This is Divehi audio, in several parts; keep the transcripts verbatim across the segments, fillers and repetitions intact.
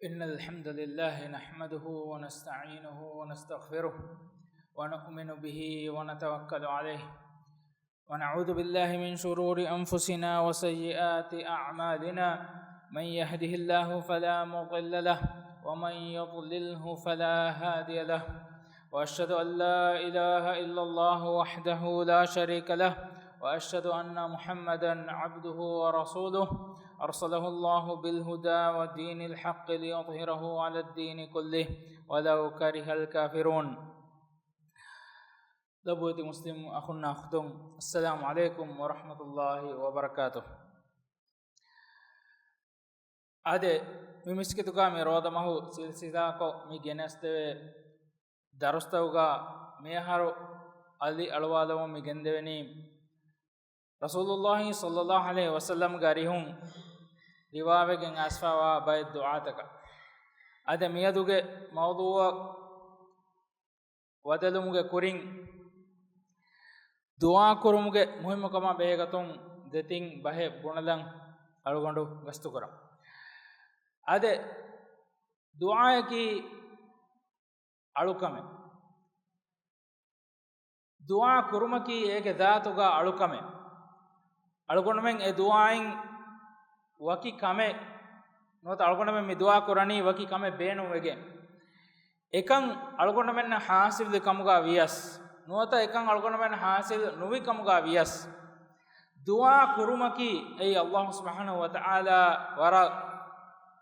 إن الحمد لله نحمده ونستعينه ونستغفره ونؤمن به ونتوكل عليه ونعوذ بالله من شرور أنفسنا وسيئات أعمالنا. من يهده الله فلا مضل له ومن يضلله فلا هادي له. وأشهد أن لا إله إلا الله وحده لا شريك له. وأشهد أن محمدا عبده ورسوله. أرسله الله بالهدى ودين الحق ليظهره على الدين كله ولو كره الكافرون. ލޮބުވެތި މުސްލިމް އަޚުންނާ އުޚްތުން، އައްސަލާމު ޢަލައިކުމް ވަރަޙްމަތުﷲި ވަބަރަކާތުހު. އާދެ، މި މިސްކިތުގަ މި ރޯދަމަހު ސިލްސިލާކޮށް މި ގެނެސްދެވޭ ދަރުސްތަކުގަ މިއަހަރު އަލި އަޅުވާލަމުން މި ގެންދެވެނީ، ރަސޫލުﷲި ޞައްލަﷲު ޢަލައިހި ވަސައްލަމްގެ އަރިހުން ރިވާވެގެން އައިސްފަވާ ބައެއް ދުޢާތަކަށް. އަދި މިއަދުގެ މައުޟޫޢަށް ވަދެލުމުގެ ކުރިން، ދުޢާ ކުރުމުގެ މުހިއްމުކަމާ ބެހޭގޮތުން ދެތިން ބަހެއް ބުނެލަން އަޅުގަނޑު ގަސްތުކުރަން. އާދެ، ދުޢާއަކީ އަޅުކަމެއް. ދުޢާ ކުރުމަކީ އޭގެ ޒާތުގަ އަޅުކަމެއް. އަޅުގަނޑުމެން އެ ދުޢާއިން ވަކި ކަމެއް ނުވަތަ އަޅުގަނޑުމެން މި ދުޢާ ކުރަނީ ވަކި ކަމެއް ބޭނުންވެގެން. އެކަން އަޅުގަނޑުމެންނަށް ޙާޞިލްވި ކަމުގަ ވިޔަސް، ނުވަތަ އެކަން އަޅުގަނޑުމެންނަށް ޙާޞިލް ނުވި ކަމުގަ ވިޔަސް، ދުޢާ ކުރުމަކީ އެއީ ﷲ ސުބްޙާނަހޫ ވަތަޢާލާ ވަރަށް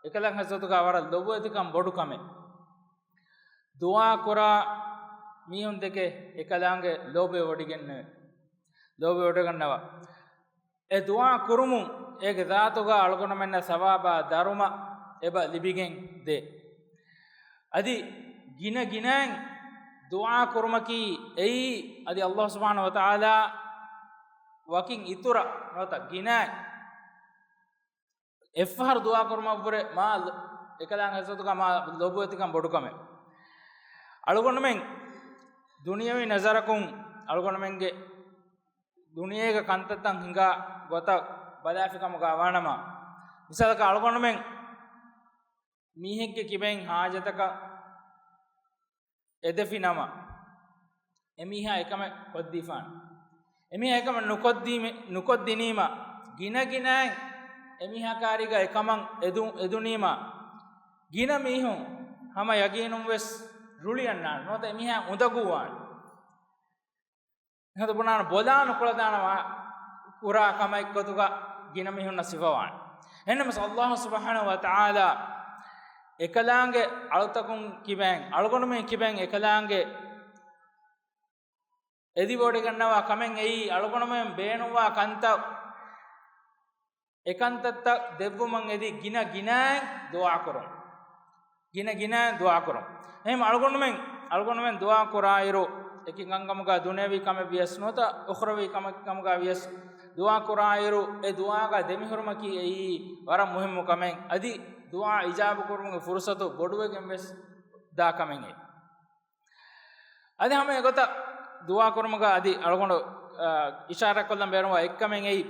އެކަލާނގެ ޙަޟްރަތުގަ ވަރަށް ލޮބުވެތިކަން ބޮޑު ކަމެއް. ދުޢާ ކުރާ މީހުން ދެކެ އެކަލާނގެ ލޯބިވެވޮޑިގެންނެވެ. ލޯބިވެވޮޑިގަންނަވާ. އެ ދުޢާ ކުރުމުން އޭގެ ޒާތުގަ އަޅުގަނޑުމެންނަށް ސަވާބާ ދަރުމަ އެބަ ލިބިގެން ދޭ. އަދި ގިނަ ގިނައިން ދުޢާ ކުރުމަކީ އެއީ އަދި ﷲ ސުބްޙާނަހޫ ވަތަޢާލާ ވަކިން އިތުރަށް ނުވަތަ ގިނައިން އެއްފަހަރު ދުޢާ ކުރުމަށްވުރެ މާ ލޮ-، އެކަލާނގެ ޙަޟްރަތުގަ މާ ލޮބުވެތިކަން ބޮޑުކަމެއް. އަޅުގަނޑުމެން ދުނިޔަވީ ނަޒަރަކުން އަޅުގަނޑުމެންގެ ދުނިޔޭގެ ކަންތައްތައް ހިނގާ ގޮތަށް ބަލާފިކަމުގަ ވާނަމަ، މިސާލަކަށް އަޅުގަނޑުމެން މީހެއްގެ ކިބައިން ހާޖަތަކަށް އެދެފިނަމަ، އެމީހާ އެކަމެއް ކޮށްދީފާނެ. އެމީހާ އެކަމެއް ނުކޮށްދީމެ-، ނުކޮށްދިނީމަ، ގިނަ ގިނައިން އެމީހާ ކާރީގަ އެކަމަށް އެދު-، އެދުނީމަ، ގިނަ މީހުން ހަމަ ޔަގީނުންވެސް ރުޅިއަންނާނެ. ނުވަތަ އެމީހާ އުނދަގޫވާނެ. އެހެން ބުނާނެ ބޮލާ ނުކުޅަދާނަވާ ކުރާ ކަމެއް ގޮތުގަ ގިނަ މީހުންނަށް ސިފަވާނެ. އެހެންނަމަސް ﷲ ސުބްޙާނަހޫ ވަތަޢާލާ އެކަލާނގެ އަޅުތަކުން ކިބައިން، އަޅުގަނޑުމެން ކިބައިން އެކަލާނގެ އެދިވޮޑިގަންނަވާ ކަމެއް އެއީ އަޅުގަނޑުމެން ބޭނުންވާ ކަންތައް އެކަންތައްތައް ދެއްވުމަށް އެދި ގިނަ ގިނައިން ދުޢާ ކުރުން. ގިނަ ގިނައިން ދުޢާ ކުރުން. އެހެން އަޅުގަނޑުމެން، އަޅުގަނޑުމެން ދުޢާ ކުރާއިރު، އެކި ކަންކަމުގަ ދުނިޔަވީ ކަމެއް ވިޔަސް ނުވަތަ އުޚްރަވީ ކަމެއް ކަމުގަ ވިޔަސް ދުޢާ ކުރާއިރު، އެ ދުޢާގަ ދެމިހުރުމަކީ އެއީ ވަރަށް މުހިއްމު ކަމެއް. އަދި ދުޢާ އިޖާބަ ކުރުމުގެ ފުރުޞަތު ބޮޑުވެގެން ވެސް ދާ ކަމެއް އެއީ. އަދި ހަމަ އެގޮތަށް ދުޢާ ކުރުމުގަ އަދި އަޅުގަނޑު، އާ، އިޝާރާތްކޮށްލަން ބޭނުންވާ އެއްކަމެއް އެއީ،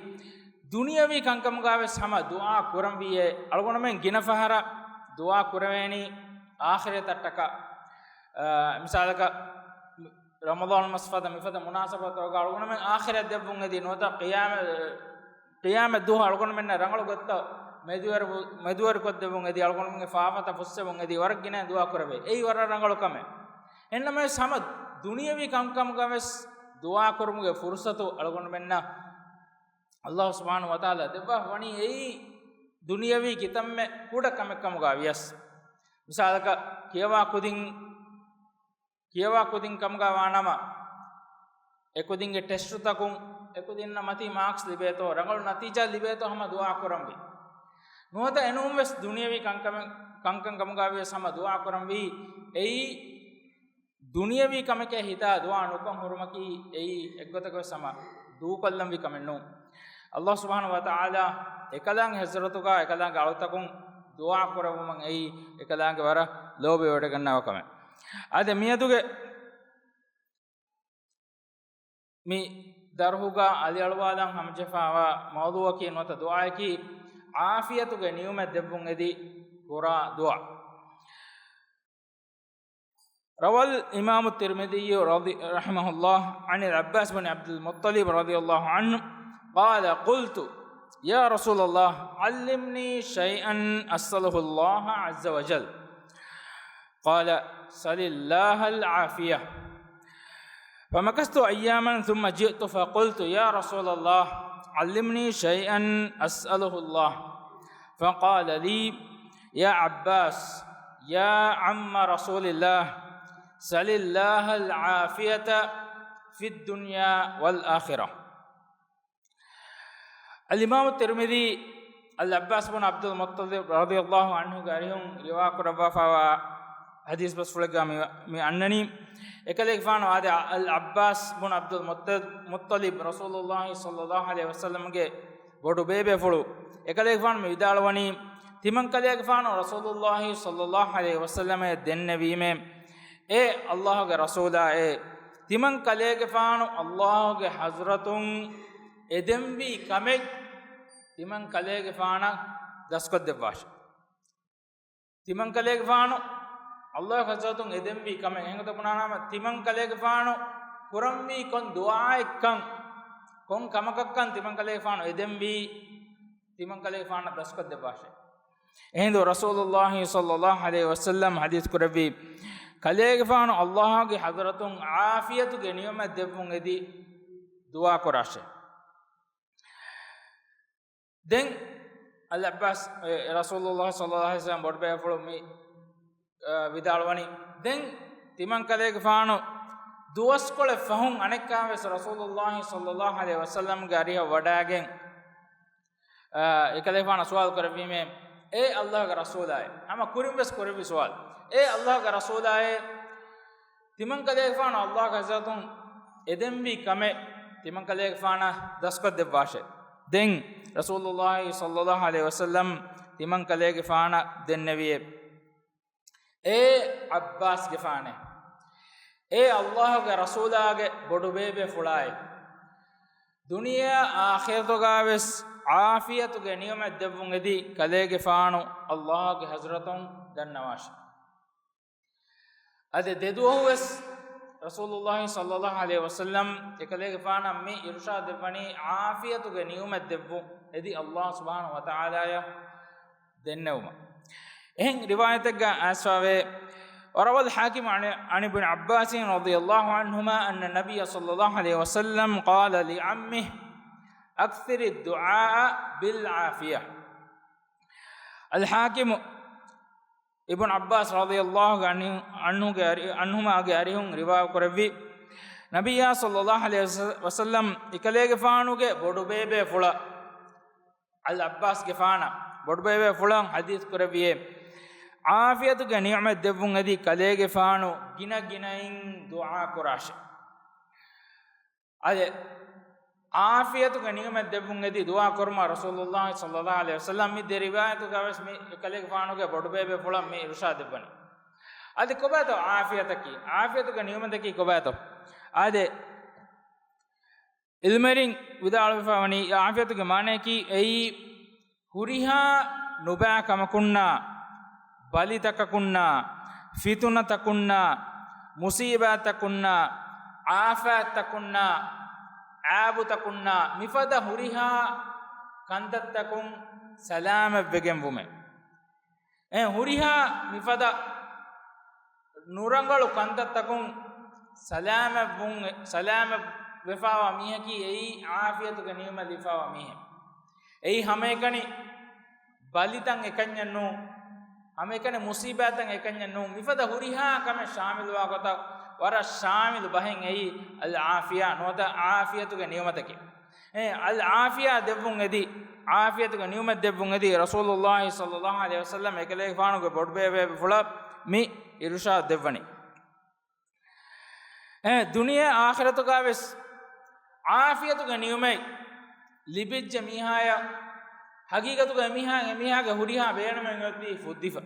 ދުނިޔަވީ ކަންކަމުގަ ވެސް ހަމަ ދުޢާ ކުރަންވީއޭ. އަޅުގަނޑުމެން ގިނަ ފަހަރަށް ދުޢާ ކުރެވޭނީ އާޚިރަތަށްޓަކާ. އާ، މިސާލަކަށް ރަމަޟާން މަސް ފަދަ މިފަދަ މުނާސަބަތުގަ އަޅުގަނޑުމެން އާޚިރަތް ދެއްވުން އެދި ނުވަތަ ޤިޔާމަ-، ޤިޔާމަތް ދުވަހު އަޅުގަނޑުމެންނަށް ރަނގަޅު ގޮތަށް މެދުވެރި-، މެދުވެރިކޮށްދެއްވުން އެދި އަޅުގަނޑުމެންގެ ފާފަތައް ފުއްސެވުން އެދި ވަރަށް ގިނަ ދުޢާ ކުރެވޭ. އެއީ ވަރަށް ރަނގަޅު ކަމެއް. އެހެންނަމަވެސް ހަމަ ދުނިޔަވީ ކަންކަމުގަ ވެސް ދުޢާ ކުރުމުގެ ފުރުޞަތު އަޅުގަނޑުމެންނަށް ﷲ ސުބްޙާނަހޫ ވަތަޢާލާ ދެއްވާފަ ވަނީ އެއީ ދުނިޔަވީ ކިތަންމެ ކުޑަ ކަމެއް ކަމުގަ ވިޔަސް. މިސާލަކަށް ކިޔަވާ ކުދިން، ކިޔަވާ ކުދިން ކަމުގަ ވާނަމަ، އެކުދިންގެ ޓެސްޓުތަކުން އެކުދިންނަށް މަތީ މާކްސް ލިބޭތޯ، ރަނގަޅު ނަތީޖާ ލިބޭތޯ ހަމަ ދުޢާ ކުރަންވީ. ނުވަތަ އެނޫންވެސް ދުނިޔަވީ ކަންކަމެއް، ކަންކަން ކަމުގަ ވިޔަސް ހަމަ ދުޢާ ކުރަންވީ. އެއީ ދުނިޔަވީ ކަމެކޭ ހިތާ ދުޢާ ނުކޮށް ހުރުމަކީ އެއީ އެއްގޮތަކަށް ވެސް ހަމަ ދޫކޮށްލަންވީ ކަމެއް ނޫން. ﷲ ސުބްޙާނަހޫ ވަތަޢާލާ އެކަލާނގެ ޙަޟްރަތުގަ އެކަލާނގެ އަޅުތަކުން ދުޢާ ކުރެއްވުމަށް އެއީ އެކަލާނގެ ވަރަށް ލޯބިވެވޮޑިގަންނަވާ ކަމެއް. އާދެ، މިއަދުގެ މި ދަރުހުގަ އަލިއަޅުވާލަން ހަމަޖެހިފައިވާ މައުޟޫޢަކީ ނުވަތަ ދުޢާއަކީ، ޢާފިޔަތުގެ ނިޢުމަތް ދެއްވުން އެދި ކުރާ ދުޢާ. روى الإمام الترمذي رضي، رحمه الله، عن العباس بن عبد المطلب رضي الله عنه قال: قلت: يا رسول الله، علمني شيئا أسأله الله عز وجل. قال: سل الله العافية. فمكثت أياما ثم جئت فقلت: يا رسول الله، علمني شيئا أسأله الله. فقال لي: يا عباس، يا عم رسول الله، سل الله العافية في الدنيا والآخرة. އަލްއިމާމު ތިރްމިޛީ، އަލް ޢައްބާސް ބުން ޢަބްދުލް މުއްޠަލިބް ރަޟިޔަﷲ ޢަންހުގެ އަރިހުން ރިވާ ކުރައްވާފައިވާ ޙަދީޘް ބަސްފުޅެއްގަ މި، މި އަންނަނީ. އެކަލޭގެފާނު އާދެ، އަލް ޢައްބާސް ބުން ޢަބްދުލް މުއްޠަ، މުއްޠަލިބް، ރަސޫލުﷲ ޞައްލަﷲ ޢަލައިހި ވަސައްލަމްގެ ބޮޑު ބޭބޭފުޅު. އެކަލޭގެފާނު މި ވިދާޅުވަނީ، ތިމަން ކަލޭގެފާނު ރަސޫލުﷲ ޞައްލަﷲ ޢަލައިހި ވަސައްލަމަށް ދެންނެވީމޭ، އޭ ﷲގެ ރަސޫލާއޭ، ތިމަން ކަލޭގެފާނު ﷲގެ ޙަޟްރަތުން އެދެންވީ ކަމެއް ތިމަން ކަލޭގެފާނަށް ދަސްކޮށްދެއްވާށެ. ތިމަން ކަލޭގެފާނު ﷲގެ ޙަޟްރަތުން އެދެންވީ ކަމެއް، އެހެން ގޮތަށް ބުނާނަމަ، ތިމަން ކަލޭގެފާނު ކުރަންވީ ކޮން ދުޢާއެއްކަން، ކޮން ކަމަކަށްކަން ތިމަން ކަލޭގެފާނު އެދެންވީ، ތިމަން ކަލޭގެފާނަށް ދަސްކޮށްދެއްވާށެ. އެހިނދު ރަސޫލުﷲ ޞައްލަﷲ ޢަލައިހި ވަސައްލަމް ޙަދީޘް ކުރެއްވީ، ކަލޭގެފާނު ﷲގެ ޙަޟްރަތުން ޢާފިޔަތުގެ ނިޢުމަތް ދެއްވުން އެދި ދުޢާ ކުރާށެ. ދެން އަލް ޢައްބާސް، އެ، ރަސޫލުﷲ ޞައްލަﷲ ޢަލައިހި ވަސައްލަމް ބޮޑުބޭފުޅު މި، އަ، ވިދާޅުވަނީ، ދެން ތިމަން ކަލޭގެފާނު ދުވަސްކޮޅެއް ފަހުން އަނެއްކާވެސް ރަސޫލުﷲ ޞައްލަﷲ ޢަލައިހި ވަސައްލަމްގެ އަރިހަށް ވަޑާގެން، އާ، އެކަލޭގެފާނަށް ސުވާލު ކުރެއްވީމޭ، އޭ ﷲގެ ރަސޫލާއޭ، ހަމަ ކުރިން ވެސް ކުރެއްވި ސުވާލު، އޭ ﷲގެ ރަސޫލާއޭ، ތިމަން ކަލޭގެފާނު ﷲގެ ޙަޟްރަތުން އެދެންވީ ކަމެއް ތިމަން ކަލޭގެފާނަށް ދަސްކޮށްދެއްވާށެ. ދެން ރަސޫލުﷲ ޞައްލަﷲ ޢަލައިހި ވަސައްލަމް ތިމަން ކަލޭގެފާނަށް ދެންނެވިއޭ، އޭ ޢައްބާސްގެފާނޭ، އޭ ﷲގެ ރަސޫލާގެ ބޮޑުބޭބޭފުޅާއޭ، ދުނިޔެއާ އާޚިރަތުގަވެސް ޢާފިޔަތުގެ ނިޢުމަތް ދެއްވުން އެދި ކަލޭގެފާނު ﷲގެ ޙަޟްރަތުން ދަންނަވާށެ. އަދި ދެދުވަހުވެސް ރަސޫލުﷲ ޞައްލަﷲ ޢަލައިހި ވަސައްލަމް އެކަލޭގެފާނަށް މި އިރުޝާދު ދެއްވަނީ ޢާފިޔަތުގެ ނިޢުމަތް ދެއްވުން އެދި ﷲ ސުބްޙާނަހޫ ވަތަޢާލާޔަށް ދެންނެވުމަށް. އެހެން ރިވާޔަތެއްގަ އައިސްފަވޭ، وروى الحاكم عن، عن ابن عباس رضي الله عنهما أن النبي صلى الله عليه وسلم قال لعمه: أكثر الدعاء بالعافية. އަލް ޙާކިމު އިބްނު ޢައްބާސް ރަޟިޔަﷲ ޢަންހު، ޢަންހުގެ އަރި، ޢަންހުމާގެ އަރިހުން ރިވާ ކުރެއްވި، ނަބިއްޔާ ޞައްލަﷲ ޢަލައިހި ވަސައްލަމް އެކަލޭގެފާނުގެ ބޮޑުބޭބޭފުޅަށް، އަލް ޢައްބާސްގެފާނަށް ބޮޑުބޭބޭފުޅަށް ޙަދީޘް ކުރެއްވިއޭ، ޢާފިޔަތުގެ ނިޢުމަތް ދެއްވުން އެދި ކަލޭގެފާނު ގިނަ ގިނައިން ދުޢާ ކުރާށެ. އަދި ޢާފިޔަތުގެ ނިޢުމަތް ދެއްވުން އެދި ދުޢާ ކުރުމަށް ރަސޫލުﷲ ޞައްލަﷲ ޢަލައިހި ވަސައްލަމް މި ދެ ރިވާޔަތުގަވެސް މި އެކަލޭގެފާނުގެ ބޮޑުބޭބޭފުޅަށް މި އިރުޝާދު ދެއްވަނީ. އަދި ކޮބާތޯ ޢާފިޔަތަކީ؟ ޢާފިޔަތުގެ ނިޢުމަތަކީ ކޮބާތޯ؟ އާދެ، ޢިލްމުވެރިން ވިދާޅުވެފަ ވަނީ، ޢާފިޔަތުގެ މާނަޔަކީ އެއީ ހުރިހާ ނުބައި ކަމަކުންނާ، ބަލިތަކަކުންނާ، ފިތުނަތަކުންނާ، މުޞީބާތަކުންނާ، އާފާތްތަކުންނާ، ޢައިބުތަކުންނާ، މިފަދަ ހުރިހާ ކަންތައްތަކުން ސަލާމަތްވެގެންވުމެއް. އެ ހުރިހާ މިފަދަ ނުރަނގަޅު ކަންތައްތަކުން ސަލާމަތްވުން، ސަލާމަތްވެފައިވާ މީހަކީ އެއީ ޢާފިޔަތުގެ ނިޢުމަތް ލިބިފައިވާ މީހެއް. އެއީ ހަމައެކަނި ބަލިތައް އެކަންޏެއް ނޫން، ހަމައެކަނި މުޞީބާތައް އެކަންޏެއް ނޫން، މިފަދަ ހުރިހާ ކަމެއް ޝާމިލުވާ ގޮތަށް ވަރަށް ޝާމިލު ބަހެއް އެއީ އަލް ޢާފިޔާ ނުވަތަ ޢާފިޔަތުގެ ނިޢުމަތަކީ. އެ، އަލް ޢާފިޔާ ދެއްވުން އެދި، ޢާފިޔަތުގެ ނިޢުމަތް ދެއްވުން އެދި، ރަސޫލުﷲ ޞައްލަﷲ ޢަލައިހި ވަސައްލަމް އެކަލޭގެފާނުގެ ބޮޑުބޭބޭފުޅަށް މި އިރުޝާދު ދެއްވަނީ. އެ، ދުނިޔެ އާޚިރަތުގަވެސް ޢާފިޔަތުގެ ނިޢުމަތް ލިބިއްޖެ މީހާޔަށް، ޙަޤީޤަތުގަ އެމީހާ، އެމީހާގެ ހުރިހާ ބޭނުމެއް އޮތީ ފުއްދިފަ.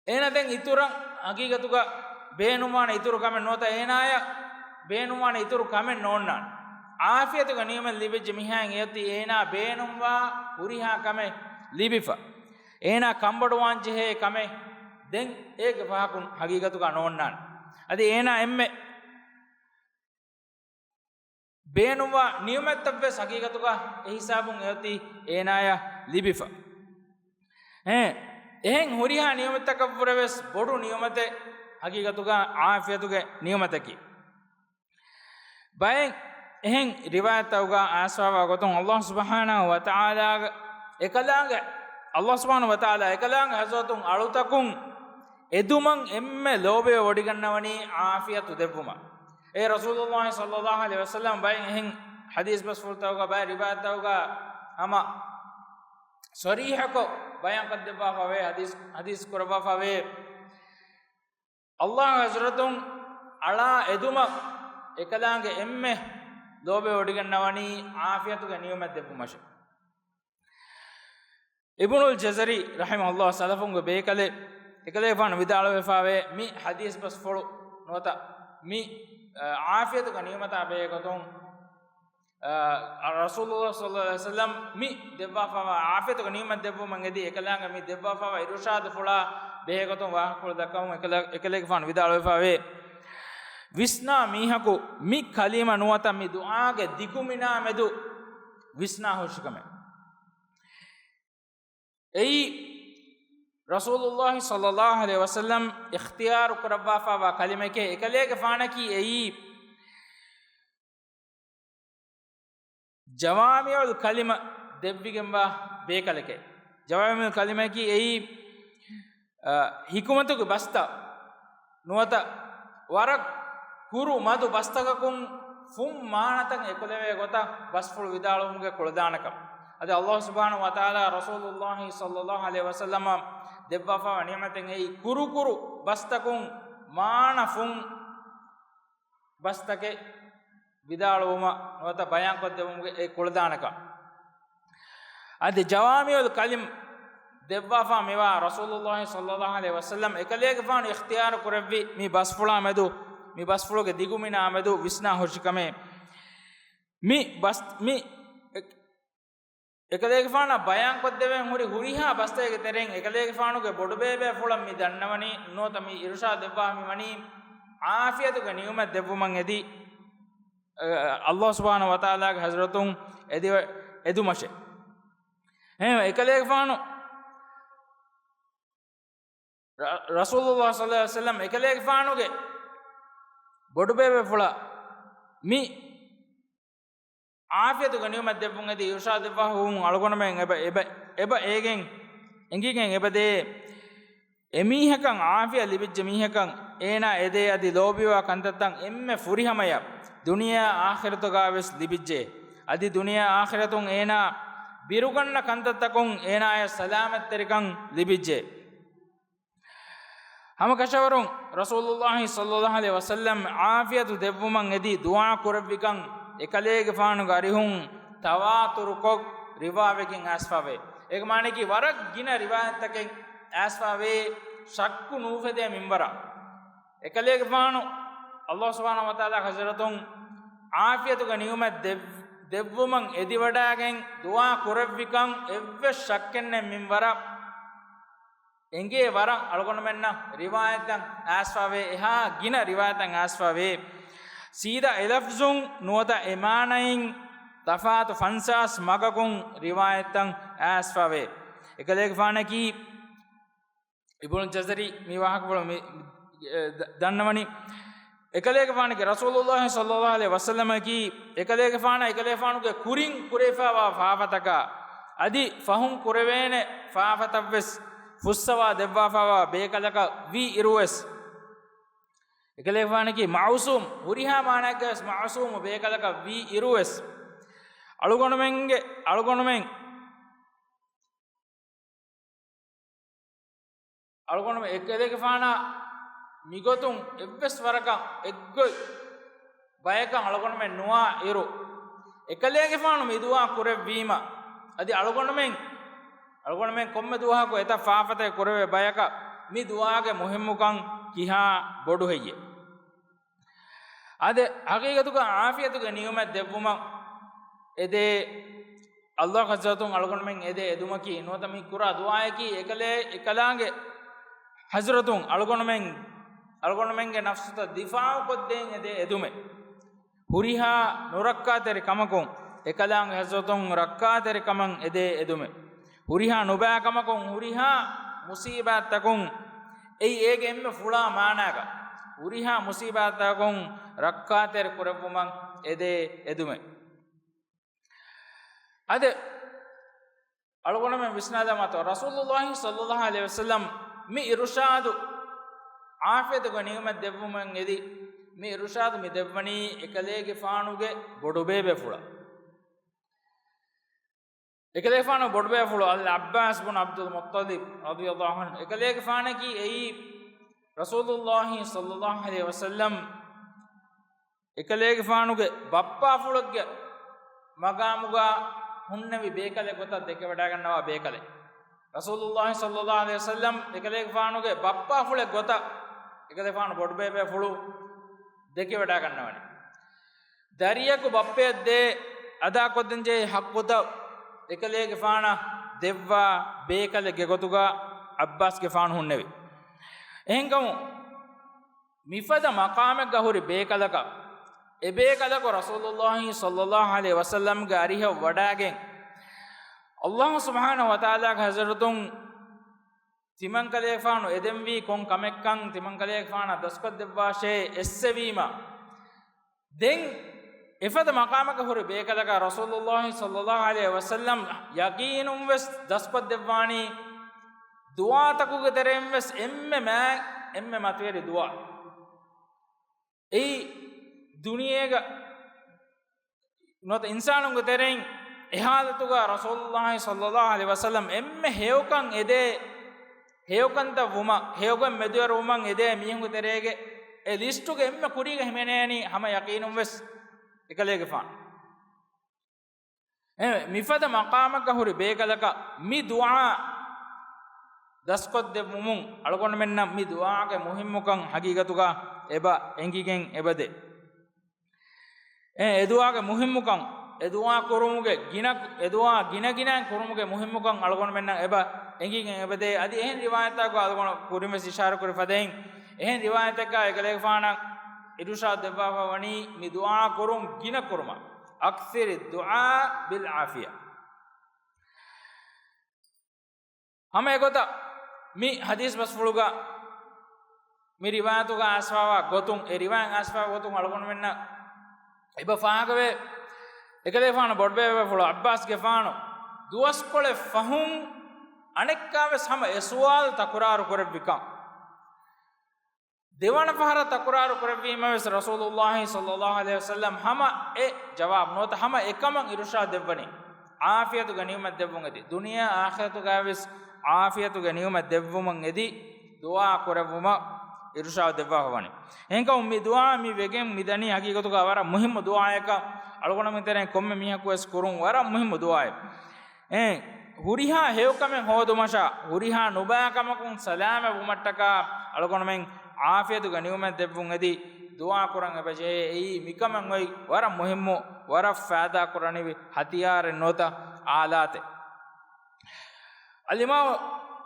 އޭނަ ދެން އިތުރަށް ޙަޤީޤަތުގަ ބޭނުންވާނެ އިތުރު ކަމެއް ނުވަތަ އޭނާޔަށް ބޭނުންވާނެ އިތުރު ކަމެއް ނޯންނާނެ. ޢާފިޔަތުގެ ނިޢުމަތް ލިބިއްޖެ މީހާއަށް އެއޮތީ އޭނާ ބޭނުންވާ ހުރިހާ ކަމެއް ލިބިފަ. އޭނާ ކަންބޮޑުވާންޖެހޭ ކަމެއް ދެން އޭގެ ފަހަކުން ހަގީގަތުގަ ނޯންނާނެ. އަދި އޭނާ އެންމެ ބޭނުންވާ ނިޢުމަތްތައްވެސް ހަގީގަތުގަ އެހިސާބުން އެއޮތީ އޭނާޔަށް ލިބިފަ. އެ، އެހެން ހުރިހާ ނިޢުމަތްތަކަށްވުރެވެސް ބޮޑު ނިޢުމަތެއް ހަގީގަތުގަ ޢާފިޔަތުގެ ނިޢުމަތަކީ. ބައެއް އެހެން ރިވާޔަތްތަކުގަ އައިސްފާވާ ގޮތުން، އައްލާހު ސުބްޙާނަހު ވަތަޢާލާގެ އެކަލާނގެ، އައްލާހު ސުބްޙާނަހު ވަތަޢާލާ އެކަލާނގެ ޙަޟްރަތުން އަޅުތަކުން އެދުމަށް އެންމެ ލޯބިވެވޮޑިގަންނަވަނީ ޢާފިޔަތު ދެއްވުމަށް. އޭ ރަސޫލުއްލާހި ޞައްލައްލާހު ޢަލައިހި ވަސައްލަމަ ބައެއް އެހެން ޙަދީޘް ބަސްފުޅުތަކުގަ، ބައެއް ރިވާޔަތްތަކުގަ ހަމަ ޞަރީޙަކޮށް ބަޔާންކޮށްދެއްވާފަވޭ، ޙަދީޘް، ޙަދީޘް ކުރައްވާފަވޭ. އައްލާހު ޙަޟްރަތުން އަޅާ އެދުމަށް އެކަލާނގެ އެންމެ ލޯބިވެވޮޑިގަންނަވަނީ ޢާފިޔަތުގެ ނިޢުމަތް ދެއްވުމަށެވެ. އިބްނުލް ޖަޒަރީ ރަޙިމަހުﷲ ސަލަފުންގެ ބޭކަލެއް، އެކަލޭގެފާނު ވިދާޅުވެފަވޭ، މި ޙަދީޘް ބަސްފުޅު ނުވަތަ މި، އަ، ޢާފިޔަތުގެ ނިޢުމަތާ ބެހޭގޮތުން، އަ، ރަސޫލުﷲ ޞައްލައްލާހު ޢަލައިހި ވަސައްލަމް މި ދެއްވާފަވާ ޢާފިޔަތުގެ ނިޢުމަތް ދެއްވުމަށް އެދި އެކަލާނގެ މި ދެއްވާފަވާ އިރުޝާދުފުޅާ ބެހޭގޮތުން ވާހަކަފުޅު ދައްކަމުން އެކަލޭ، އެކަލޭގެފާނު ވިދާޅުވެފަވޭ، ވިސްނާ މީހަކު މި ކަލިމަ ނުވަތަ މި ދުޢާގެ ދިގުމިނާ މެދު ވިސްނާ ހުށިކަމެއް. އެއީ ރަސޫލުﷲ ޞައްލައްލާހު ޢަލައިހި ވަސައްލަމް އިޚްތިޔާރު ކުރައްވާފަވާ ކަލިމައެކޭ. އެކަލޭގެފާނަކީ އެއީ ޖަވާމިޢުލް ކަލިމަ ދެއްވިގެންވާ ބޭކަލެކޭ. ޖަވާމިޢުލް ކަލިމައަކީ އެއީ، އަ، ޙިކުމަތުގެ ބަސްތައް ނުވަތަ ވަރަށް ކުރު މަދު ބަސްތަކަކުން ފުން މާނަތައް އެކުލެވޭ ގޮތަށް ބަސްފުޅު ވިދާޅުވުމުގެ ކުޅަދާނަކަން. އަދި އައްލާހު ސުބްޙާނަހު ވަތަޢާލާ ރަސޫލުﷲ ޞައްލައްލާހު ޢަލައިހި ވަސައްލަމަށް ދެއްވާފަވާ ނިޢުމަތެއް އެއީ ކުރުކުރު ބަސްތަކުން މާނަ ފުން ބަސްތަކެއް ވިދާޅުވުމަށް ނުވަތަ ބަޔާންކޮށްދެވުމުގެ އެ ކުޅަދާނަކަން. އަދި ޖަވާމިޢުލް ކަލިމް ދެއްވާފާ މިވާ ރަސޫލުﷲ ޞައްލައްލާހު ޢަލައިހި ވަސައްލަމް އެކަލޭގެފާނު އިޚްތިޔާރު ކުރެއްވި މި ބަސްފުޅާ މެދު، މި ބަސްފުޅުގެ ދިގުމިނާ މެދު ވިސްނާ ހުށިކަމެއް. މި ބަސް، މި އެ، އެކަލޭގެފާނަށް ބަޔާންކޮށްދެވެން ހުރި ހުރިހާ ބަސްތަކެއްގެ ތެރެއިން އެކަލޭގެފާނުގެ ބޮޑުބޭބޭފުޅަށް މި ދަންނަވަނީ، ނުވަތަ މި އިރުޝާދު ދެއްވާ މި ވަނީ ޢާފިޔަތުގެ ނިޢުމަތް ދެއްވުމަށް އެދި، އަ، އައްލާހު ސުބްޙާނަހު ވަތަޢާލާގެ ޙަޟްރަތުން އެދި، އެދުމަށެ. އެހެންވެ، އެކަލޭގެފާނު ރަ، ރަސޫލުﷲ ޞައްލައްލާހު ޢަލައިހި ވަސައްލަމް އެކަލޭގެފާނުގެ ބޮޑުބޭބޭފުޅަށް މި ޢާފިޔަތުގެ ނިޢުމަތް ދެއްވުން އެދި އިރުޝާދު ދެއްވާފަ ވުމުން އަޅުގަނޑުމެން އެބަ، އެބަ، އެބަ އޭގެން އެނގިގެން އެބަދޭ. އެމީހަކަށް ޢާފިޔަތް ލިބިއްޖެ މީހަކަށް އޭނާ އެދޭ އަދި ލޯބިވާ ކަންތައްތައް އެންމެ ފުރިހަމަޔަށް ދުނިޔެއާ އާޚިރަތުގަވެސް ލިބިއްޖެ. އަދި ދުނިޔެއާ އާޚިރަތުން އޭނާ ބިރުގަންނަ ކަންތައްތަކުން އޭނާޔަށް ސަލާމަތްތެރިކަން ލިބިއްޖެ. ހަމަކަށަވަރުން ރަސޫލުﷲ ޞައްލައްލާހު ޢަލައިހި ވަސައްލަމް ޢާފިޔަތު ދެއްވުމަށް އެދި ދުޢާ ކުރެއްވިކަން އެކަލޭގެފާނުގެ އަރިހުން ތަވާތުރުކޮށް ރިވާވެގެން އައިސްފަވޭ. އޭގެ މާނައަކީ ވަރަށް ގިނަ ރިވާޔަތްތަކެއް އައިސްފަވޭ، ޝައްކު ނޫފެދޭ މިންވަރަށް. އެކަލޭގެފާނު އައްލާހު ސުބްޙާނަހު ވަތަޢާލާ ޙަޟްރަތުން ޢާފިޔަތުގެ ނިޢުމަތް ދެއް، ދެއްވުމަށް އެދިވަޑައިގެން ދުޢާ ކުރެއްވިކަން އެއްވެސް ޝައްކެއްނެތް މިންވަރަށް. އެނގޭ ވަރަށް އަޅުގަނޑުމެންނަށް ރިވާޔަތްތައް އައިސްފަވޭ، އެހާ ގިނަ ރިވާޔަތްތައް އައިސްފަވޭ. ސީދާ އެލަފްޒުން ނުވަތަ އެމާނައިން ތަފާތު ފަންސާސް މަގަކުން ރިވާޔަތްތައް އައިސްފަވޭ. އެކަލޭގެފާނަކީ އިބްނު ޖަޒަރީ މި ވާހަކަފުޅު މި، އެ، ދަ، ދަންނަވަނީ. އެކަލޭގެފާނުގެ ރަސޫލުﷲ ޞައްލައްލާހު ޢަލައިހި ވަސައްލަމަކީ އެކަލޭގެފާނަށް އެކަލޭގެފާނުގެ ކުރިން ކުރެވިފައިވާ ފާފަތަކާ އަދި ފަހުން ކުރެވޭނެ ފާފަތައްވެސް ފުއްސަވާ ދެއްވާފައިވާ ބޭކަލަކަށް ވީ އިރުވެސް، އެކަލޭގެފާނަކީ މަޢުޞޫމް، ހުރިހާ މާނައެއްގަވެސް މަޢުޞޫމު ބޭކަލަކަށް ވީ އިރުވެސް، އަޅުގަނޑުމެންގެ، އަޅުގަނޑުމެން އަޅުގަނޑުމެން އެކަލޭގެފާނާ މިގޮތުން އެއްވެސް ވަރަކަށް އެއްގޮތް ބަޔަކަށް އަޅުގަނޑުމެން ނުވާ އިރު، އެކަލޭގެފާނު މި ދުޢާ ކުރެއްވީމަ، އަދި އަޅުގަނޑުމެން، އަޅުގަނޑުމެން ކޮންމެ ދުވަހަކު އެތައް ފާފަތައް ކުރެވޭ ބަޔަކަށް މި ދުޢާގެ މުހިއްމުކަން ކިހާ ބޮޑު ހެއްޔޭ؟ އާދެ، ހަގީގަތުގަ ޢާފިޔަތުގެ ނިޢުމަތް ދެއްވުމަށް އެދޭ، އައްލާހު ޢައްޒަ ވަޖައްލަ އަޅުގަނޑުމެން އެދޭ އެދުމަކީ ނުވަތަ މި ކުރާ ދުޢާއަކީ އެކަލޭ، އެކަލާނގެ ޙަޟްރަތުން އަޅުގަނޑުމެން، އަޅުގަނޑުމެންގެ ނަފްސުތައް ދިފާޢުކޮށްދޭން އެދޭ އެދުމެއް. ހުރިހާ ނުރައްކާތެރި ކަމަކުން، އެކަލާނގެ ޙަޟްރަތުން ރައްކާތެރިކަމަށް އެދޭ އެދުމެއް. ހުރިހާ ނުބައިކަމަކުން، ހުރިހާ މުޞީބާތްތަކުން، އެއީ އޭގެ އެންމެ ފުޅާ މާނާގަ، ހުރިހާ މުޞީބާތްތަކުން ރައްކާތެރި ކުރެއްވުމަށް އެދޭ އެދުމެއް. އަދި އަޅުގަނޑުމެން ވިސްނާލަމާތޯ، ރަސޫލުﷲ ޞައްލަﷲ ޢަލައިހި ވަސައްލަމް މި އިރުޝާދު ޢާފިޔަތުގެ ނިޢުމަތް ދެއްވުމަށް އެދި، މި އިރުޝާދު މި ދެއްވަނީ އެކަލޭގެފާނުގެ ބޮޑުބޭބޭފުޅަށް. އެކަލޭގެފާނު ބޮޑުބޭފުޅު އަލް ޢައްބާސް ބުން ޢަބްދުލް މުއްޠަލިބް ރަޟިޔަﷲ ޢަންހު. އެކަލޭގެފާނަކީ އެއީ ރަސޫލުﷲ ޞައްލަﷲ ޢަލައިހި ވަސައްލަމް އެކަލޭގެފާނުގެ ބައްޕާފުޅެއްގެ މަގާމުގަ ހުންނެވި ބޭކަލެއް ގޮތަށް ދެކެވަޑައިގަންނަވާ ބޭކަލެއް. ރަސޫލުﷲ ޞައްލަﷲ ޢަލައިހި ވަސައްލަމް އެކަލޭގެފާނުގެ ބައްޕާފުޅެއް ގޮތަށް އެކަލޭގެފާނު ބޮޑުބޭބޭފުޅު ދެކެވަޑައިގަންނަވަނީ. ދަރިޔަކު ބައްޕަޔަށް ދޭ އަދާކޮށްދޭންޖެހޭ ޙައްޤުތައް އެކަލޭގެފާނަށް ދެއްވާ ބޭކަލެއްގެ ގޮތުގަ ޢައްބާސްގެފާނު ހުންނެވި. އެހެންކަމުން، މިފަދަ މަޤާމެއްގަ ހުރި ބޭކަލަކަށް، އެބޭކަލަކު ރަސޫލުﷲ ޞައްލަﷲ ޢަލައިހި ވަސައްލަމްގެ އަރިހަށް ވަޑައިގެން، ﷲ ސުބްޙާނަހޫ ވަތަޢާލާގެ ޙަޟްރަތުން ތިމަންކަލޭގެފާނު އެދެންވީ ކޮން ކަމެއްކަން ތިމަންކަލޭގެފާނަށް ދަސްކޮށްދެއްވާށޭ އެއްސެވީމަ، ދެން އެފަދަ މަޤާމަކަށް ހުރި ބޭކަލަކަށް ރަސޫލުﷲ ޞައްލަﷲ ޢަލައިހި ވަސައްލަމް ޔަޤީނުން ވެސް ދަސްކޮށްދެއްވާނީ، ދުޢާތަކުގެ ތެރެއިން ވެސް އެންމެ މާތް، އެންމެ މަތިވެރި ދުޢާ. އެއީ ދުނިޔޭގަ ނުވަތަ އިންސާނުންގެ ތެރެއިން އެ ޙާލަތުގަ ރަސޫލުﷲ ޞައްލަﷲ ޢަލައިހި ވަސައްލަމް އެންމެ ހެޔޮކަން އެދޭ، ހެޔޮކަންތައް ވުމަށް، ހެޔޮކަން މެދުވެރިވުމަށް އެދޭ މީހުންގެ ތެރޭގެ އެ ލިސްޓުގެ އެންމެ ކުރީގަ ހިމެނޭނީ ހަމަ ޔަޤީނުން ވެސް އެކަލޭގެފާނު. އެ މިފަދަ މަޤާމަކަށް ހުރި ބޭކަލަކަށް މި ދުޢާ ދަސްކޮށްދެއްވުމުން އަޅުގަނޑުމެންނަށް މި ދުޢާގެ މުހިއްމުކަން ޙަޤީޤަތުގަ އެބަ އެނގިގެން އެބަދޭ. އެ، އެ ދުޢާގެ މުހިއްމުކަން، އެ ދުޢާ ކުރުމުގެ ގިނަ، އެ ދުޢާ ގިނަގިނައިން ކުރުމުގެ މުހިއްމުކަން އަޅުގަނޑުމެންނަށް އެބަ އެނގިގެން އެބަދޭ. އަދި އެހެން ރިވާޔަތްތަކުގަ އަޅުގަނޑު ކުރިންވެސް އިޝާރަ ކުރި ފަދައިން، އެހެން ރިވާޔަތެއްގަ އެކަލޭގެފާނަށް އިރުޝާދު ދެއްވާފަ ވަނީ މި ދުޢާ ކުރުން ގިނަ ކުރުމަށް، أكثر الدعاء بالعافية. ހަމަ އެގޮތަށް މި ޙަދީޘް ބަސްފުޅުގަ މި ރިވާޔަތުގަ އައިސްފާވާ ގޮތުން، އެ ރިވާޔަތް އައިސްފާވާ ގޮތުން އަޅުގަނޑުމެންނަށް އެބަ ފާހަގަވޭ، އެކަލޭގެފާނު ބޮޑުބޭބޭފުޅު ޢައްބާސްގެފާނު ދުވަސްކޮޅެއް ފަހުން އަނެއްކާވެސް ހަމަ އެ ސުވާލު ތަކުރާރު ކުރެއްވިކަން. ދެވަނަ ފަހަރަށް ތަކުރާރު ކުރެއްވީމަވެސް ރަސޫލުﷲ ޞައްލަﷲ ޢަލައިހި ވަސައްލަމް ހަމަ އެ ޖަވާބު ނުވަތަ ހަމަ އެކަމަށް އިރުޝާދު ދެއްވަނީ، ޢާފިޔަތުގެ ނިޢުމަތް ދެއްވުން އެދި، ދުނިޔެ އާޚިރަތުގައިވެސް ޢާފިޔަތުގެ ނިޢުމަތް ދެއްވުމަށް އެދި ދުޢާ ކުރެއްވުމަށް އިރުޝާދު ދެއްވާފަ ވަނީ. އެހެންކަމުން މި ދުޢާ މި ވެގެން މި ދަނީ ޙަޤީޤަތުގަ ވަރަށް މުހިއްމު ދުޢާއަކަށް، އަޅުގަނޑުމެން ތެރެއިން ކޮންމެ މީހަކުވެސް ކުރުން ވަރަށް މުހިއްމު ދުޢާއެއް. އެ، ހުރިހާ ހެޔޮކަމެއް ހޯދުމަށާ، ހުރިހާ ނުބައިކަމަކުން ސަލާމަތްވުމަށްޓަކާ އަޅުގަނޑުމެން ޢާފިޔަތުގެ ނިޢުމަތް ދެއްވުން އެދި ދުޢާ ކުރަން އެބަޖެހޭ. އެއީ މިކަމަށް އޮތް ވަރަށް މުހިއްމު، ވަރަށް ފައިދާ ކުރަނިވި ހަތިޔާރެއް ނުވަތަ އާލާތެއް. އަލްއިމާމު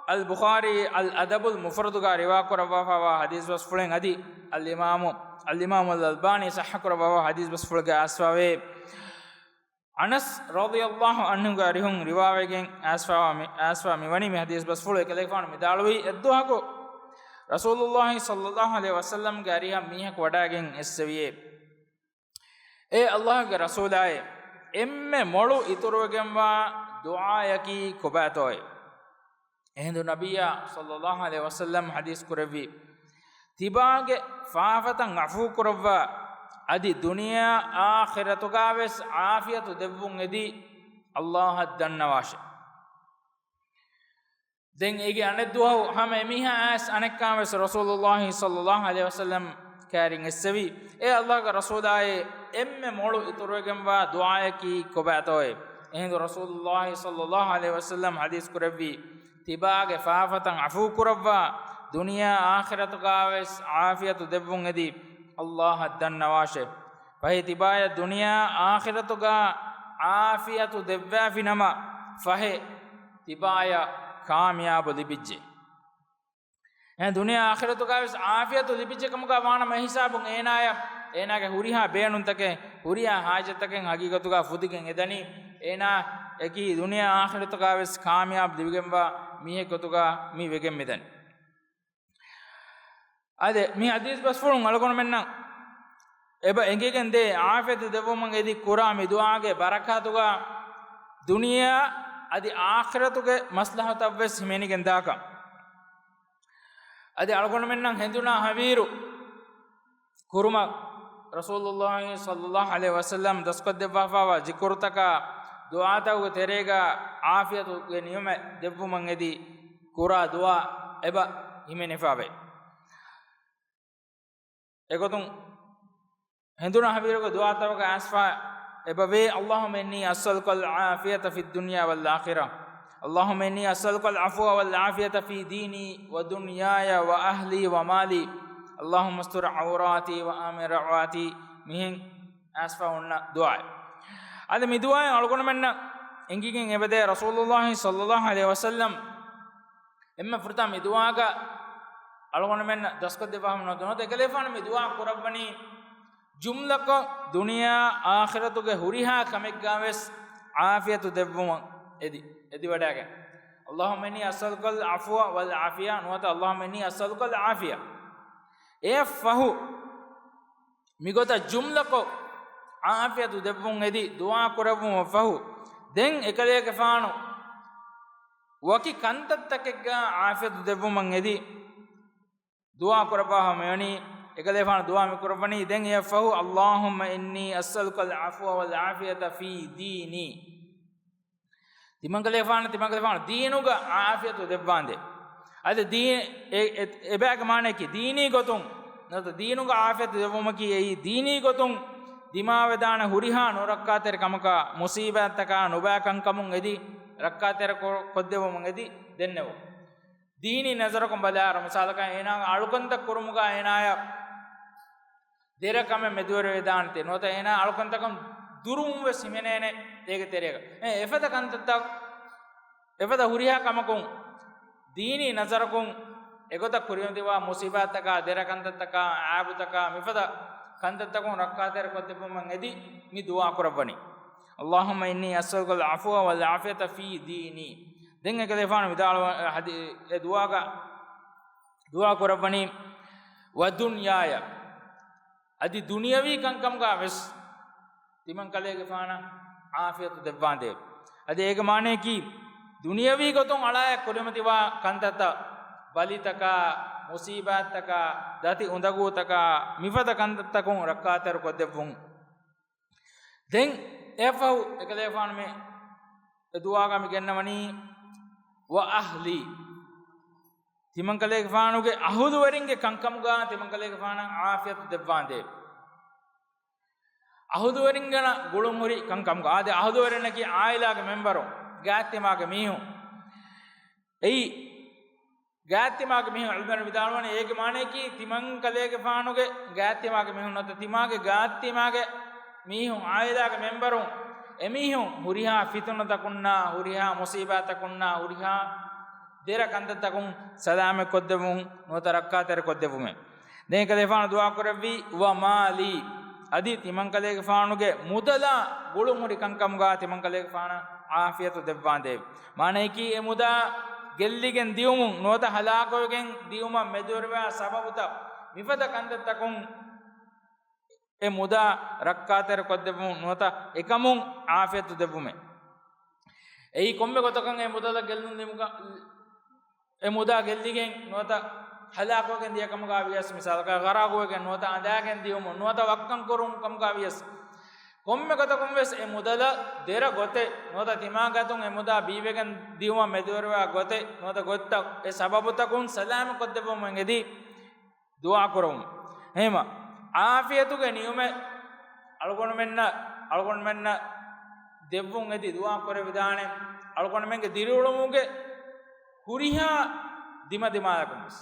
އަލް ބުޚާރީ އަލް އަދަބުލް މުފްރަދުގަ ރިވާ ކުރައްވާފައިވާ ޙަދީޘް ބަސްފުޅެއް އަދި އަލްއިމާމު، އަލްއިމާމު އަލް އަލްބާނީ ޞައްޙަ ކުރައްވާފައިވާ ޙަދީޘް ބަސްފުޅެއްގަ އައިސްފާވޭ. އަނަސް ރަޟިޔަﷲ ޢަންހުގެ އަރިހުން ރިވާވެގެން އައިސްފާވާ މި، އައިސްފާ މިވަނީ މި ޙަދީޘް ބަސްފުޅު އެކަލޭގެފާނު މިދާޅުވީ، އެއްދުވަހަކު ރަސޫލުﷲ ޞައްލަﷲ ޢަލައިހި ވަސައްލަމްގެ އަރިހަށް މީހަކު ވަޑައިގެން އެއްސެވިއޭ، އޭ ﷲގެ ރަސޫލާއޭ، އެންމެ މޮޅު އިތުރުވެގެންވާ ދުޢާއަކީ ކޮބާތޯއޭ؟ އެހިނދު ނަބިއްޔާ ޞައްލަﷲ ޢަލައިހި ވަސައްލަމް ޙަދީޘް ކުރެއްވީ، ތިބާގެ ފާފަތައް ޢަފޫ ކުރައްވާ، އަދި ދުނިޔެ އާޚިރަތުގަވެސް ޢާފިޔަތު ދެއްވުން އެދި ﷲ އަށް ދަންނަވާށޭ. ދެން އޭގެ އަނެއްދުވަހު ހަމަ އެމީހާ އައިސް އަނެއްކާވެސް ރަސޫލުﷲ ޞައްލަﷲ ޢަލައިހި ވަސައްލަމް ކައިރިން އެއްސެވީ، އޭ ﷲގެ ރަސޫލާއޭ، އެންމެ މޮޅު އިތުރުވެގެންވާ ދުޢާއަކީ ކޮބާތޯއޭ؟ އެހިނދު ރަސޫލުﷲ ޞައްލަﷲ ޢަލައިހި ވަސައްލަމް ޙަދީޘް ކުރެއްވީ، ތިބާގެ ފާފަތައް ޢަފޫ ކުރައްވާ، ދުނިޔެ އާޚިރަތުގަވެސް ޢާފިޔަތު ދެއްވުން އެދި ﷲ އަށް ދަންނަވާށޭ. ފަހެ ތިބާޔަށް ދުނިޔެ އާޚިރަތުގަ ޢާފިޔަތު ދެއްވާފިނަމަ، ފަހެ ތިބާޔަށް ކާމިޔާބު ލިބިއްޖެ. އެ ދުނިޔެ އާޚިރަތުގަވެސް އާފިޔަތު ލިބިއްޖެ ކަމުގަ ވާނަމަ އެހިސާބުން އޭނާޔަށް، އޭނާގެ ހުރިހާ ބޭނުންތަކެއް، ހުރިހާ ހާޖަތްތަކެއް ހަގީގަތުގަ ފުދިގެން އެދަނީ. އޭނާ އެކި ދުނިޔެ އާޚިރަތުގަވެސް ކާމިޔާބު ލިބިގެންވާ މީހެއް ގޮތުގަ މި ވެގެން މިދަނީ. އާދެ، މި ޙަދީޘް ބަސްފުޅުން އަޅުގަނޑުމެންނަށް އެބަ އެނގިގެން ދޭ، ޢާފިޔަތު ދެއްވުމަށް އެދި ކުރާ މި ދުޢާގެ ބަރަކާތުގަ ދުނިޔެއާ އަދި އާޚިރަތުގެ މަސްލަހަތަށްވެސް ހިމެނިގެން ދާކަން. އަދި އަޅުގަނޑުމެންނަށް ހެނދުނާ ހަވީރު ކުރުމަށް ރަސޫލުﷲ ޞައްލަﷲ ޢަލައިހި ވަސައްލަމް ދަސްކޮށްދެއްވާފައިވާ ޒިކުރުތަކާ ދުޢާތަކުގެ ތެރޭގަ ޢާފިޔަތުގެ ނިޢުމަތް ދެއްވުމަށް އެދި ކުރާ ދުޢާ އެބަ ހިމެނިފައިވޭ. އެގޮތުން ހެނދުނާ ހަވީރުގެ ދުޢާތަކުގަ އައިސްފަ އެބަވޭ، اللهم إني أسألك العافية في الدنيا والآخرة. اللهم إني أسألك العفو والعافية في ديني ودنياي وأهلي ومالي. اللهم استر عوراتي وآمن روعاتي. މިހެން އައިސްފަ އޮންނަ ދުޢާއެއް. އަދި މި ދުޢާއިން އަޅުގަނޑުމެންނަށް އެނގިގެން އެބަދޭ ރަސޫލުﷲ ޞައްލަﷲ ޢަލައިހި ވަސައްލަމް އެންމެ ފުރަތަމަ މި ދުޢާގަ އަޅުގަނޑުމެންނަށް ދަސްކޮށްދެއްވާފަ ނުވަތަ އެކަލޭފާނު މި ދުޢާ ކުރައްވަނީ ޖުމްލަކޮށް ދުނިޔެއާ އާޚިރަތުގެ ހުރިހާ ކަމެއްގަވެސް ޢާފިޔަތު ދެއްވުމަށް އެދި، އެދިވަޑައިގެން. اللهم إني أسألك العفو والعافية ނުވަތަ اللهم إني أسألك العافية. އެއަށްފަހު މިގޮތަށް ޖުމްލަކޮށް ޢާފިޔަތު ދެއްވުން އެދި ދުޢާ ކުރެއްވުމަށް ފަހު، ދެން އެކަލޭގެފާނު ވަކި ކަންތައްތަކެއްގަ ޢާފިޔަތު ދެއްވުމަށް އެދި ދުޢާ ކުރައްވާފަ މިވަނީ، އެކަލޭފާނު ދުޢާ މި ކުރައްވަނީ، ދެން އެއަށްފަހު، اللهم إني أسألك العفو والعافية في ديني. ތިމަންކަލޭފާނަށް، ތިމަންކަލޭފާނަށް ދީނުގަ ޢާފިޔަތު ދެއްވާނދޭ. އަދި ދީ-، އެ-، އެ-، އެބައިގެ މާނަޔަކީ ދީނީ ގޮތުން، ނުވަތަ ދީނުގަ ޢާފިޔަތު ދެއްވުމަކީ އެއީ ދީނީ ގޮތުން ދިމާވެދާނެ ހުރިހާ ނުރައްކާތެރި ކަމަކާ، މުޞީބާތްތަކާ، ނުބައި ކަންކަމުން އެދި ރައްކާތެރި ކޮ-، ކޮށްދެއްވުމުން އެދި ދެންނެވުން. ދީނީ ނަޒަރަކުން ބަލާއިރު، މިސާލަކަށް އޭނާ އަޅުކަންތައް ކުރުމުގަ އޭނާޔަށް ދެރަ ކަމެއް މެދުވެރިވެދާނެތީ، ނުވަތަ އޭނާ އަޅުކަންތަކުން ދުރުވުން ވެސް ހިމެނޭނެ އޭގެ ތެރޭގަ. އެ އެފަދަ ކަންތައްތައް، އެފަދަ ހުރިހާ ކަމަކުން ދީނީ ނަޒަރަކުން އެގޮތަށް ކުރިމަތިވާ މުޞީބާތްތަކާ، ދެރަ ކަންތައްތަކާ، އައިބުތަކާ، މިފަދަ ކަންތައްތަކުން ރައްކާތެރި ކޮށްދެއްވުމަށް އެދި މި ދުޢާ ކުރައްވަނީ. اللهم إني أسألك العفو والعافية في ديني. ދެން އެކަލޭފާނު ވިދާޅުވ-، ޙަދީ-، އެ ދުޢާގަ ދުޢާ ކުރައްވަނީ، ވަދުންޔާޔަ، އަދި ދުނިޔަވީ ކަންކަމުގަ ވެސް ތިމަންކަލޭގެފާނަށް ޢާފިޔަތު ދެއްވާނދޭ. އަދި އޭގެ މާނަޔަކީ، ދުނިޔަވީ ގޮތުން އަޅާއަށް ކުރިމަތިވާ ކަންތައްތައް، ބަލިތަކާ، މުޞީބާތްތަކާ، ދަތި އުނދަގޫތަކާ، މިފަދަ ކަންތައްތަކުން ރައްކާތެރި ކޮށްދެއްވުން. ދެން އެއަށްފަހު އެކަލޭފާނު މި އެ ދުޢާގަ މި ގެންނަވަނީ، ވައަހްލީ. ތިމަންކަލޭގެފާނުގެ އަހުލުވެރިންގެ ކަންކަމުގަ ތިމަންކަލޭގެފާނަށް ޢާފިޔަތު ދެއްވާނދޭ. އަހުލުވެރިންގެ ގުޅުން ހުރި ކަންކަމުގަ، އާދެ، އަހުލުވެރިންނަކީ ޢާއިލާގެ މެންބަރު، ގާތްތިމާގެ މީހުން. އެއީ، ގާތްތިމާގެ މީހުން، ޢިލްމުވެރިން ވިދާޅުވަނީ، އޭގެ މާނަޔަކީ، ތިމަންކަލޭގެފާނުގެ ގާތްތިމާގެ މީހުން ނުވަތަ ތިމާގެ ގާތްތިމާގެ މީހުން، ޢާއިލާގެ މެންބަރުން، އެމީހުން ހުރިހާ ފިތުނަތަކުންނާ، ހުރިހާ މުޞީބާތަކުންނާ، ހުރިހާ ދެރަ ކަންތައްތަކުން ސަލާމަތް ކޮށްދެއްވުން ނުވަތަ ރައްކާތެރި ކޮށްދެއްވުމޭ. ދެން އެކަލޭފާނު ދުޢާ ކުރެއްވީ، ވަމާލީ. އަދި ތިމަންކަލޭގެފާނުގެ މުދަލާ ގުޅުން ހުރި ކަންކަމުގަ ތިމަންކަލޭގެފާނަށް ޢާފިޔަތު ދެއްވާނދޭ. މާނަޔަކީ، އެ މުދާ ގެއްލިގެން ދިޔުމުން ނުވަތަ ހަލާކުވެގެން ދިޔުމަށް މެދުވެރިވާ ސަބަބުތައް، މިފަދަ ކަންތައްތަކުން އެ މުދާ ރައްކާތެރި ކޮށްދެއްވުމުން ނުވަތަ އެކަމުން ޢާފިޔަތު ދެއްވުމޭ. އެއީ ކޮންމެ ގޮތަކަށް އެ މުދަލަށް ގެއްލުން ދިމުގަ، އެ މުދާ ގެއްލިގެން ނުވަތަ ހަލާކުވެގެން ދިޔަ ކަމުގަ ވިޔަސް، މިސާލަކަށް ޣަރަޤުވެގެން ނުވަތަ އަނދާގެން ދިޔުމުން ނުވަތަ ވައްކަން ކުރުން ކަމުގަ ވިޔަސް، ކޮންމެ ގޮތަކުން ވެސް އެ މުދަލަށް ދެރަ ގޮތެއް ނުވަތަ ތިމާގަތުން އެ މުދާ ބީވެގެން ދިޔުމަށް މެދުވެރިވާ ގޮތެއް ނުވަތަ ގޮތްތައް އެ ސަބަބުތަކުން ސަލާމަތް ކޮށްދެއްވުމަށް އެދި ދުޢާ ކުރަމު. އެހެންވީމަ، ޢާފިޔަތުގެ ނިޢުމަތް އަޅުގަނޑުމެންނަށް، އަޅުގަނޑުމެންނަށް ދެއްވުން އެދި ދުޢާ ކުރެވިދާނެ. އަޅުގަނޑުމެންގެ ދިރިއުޅުމުގެ ހުރިހާ ދިމަދިމާލަކުން ވެސް،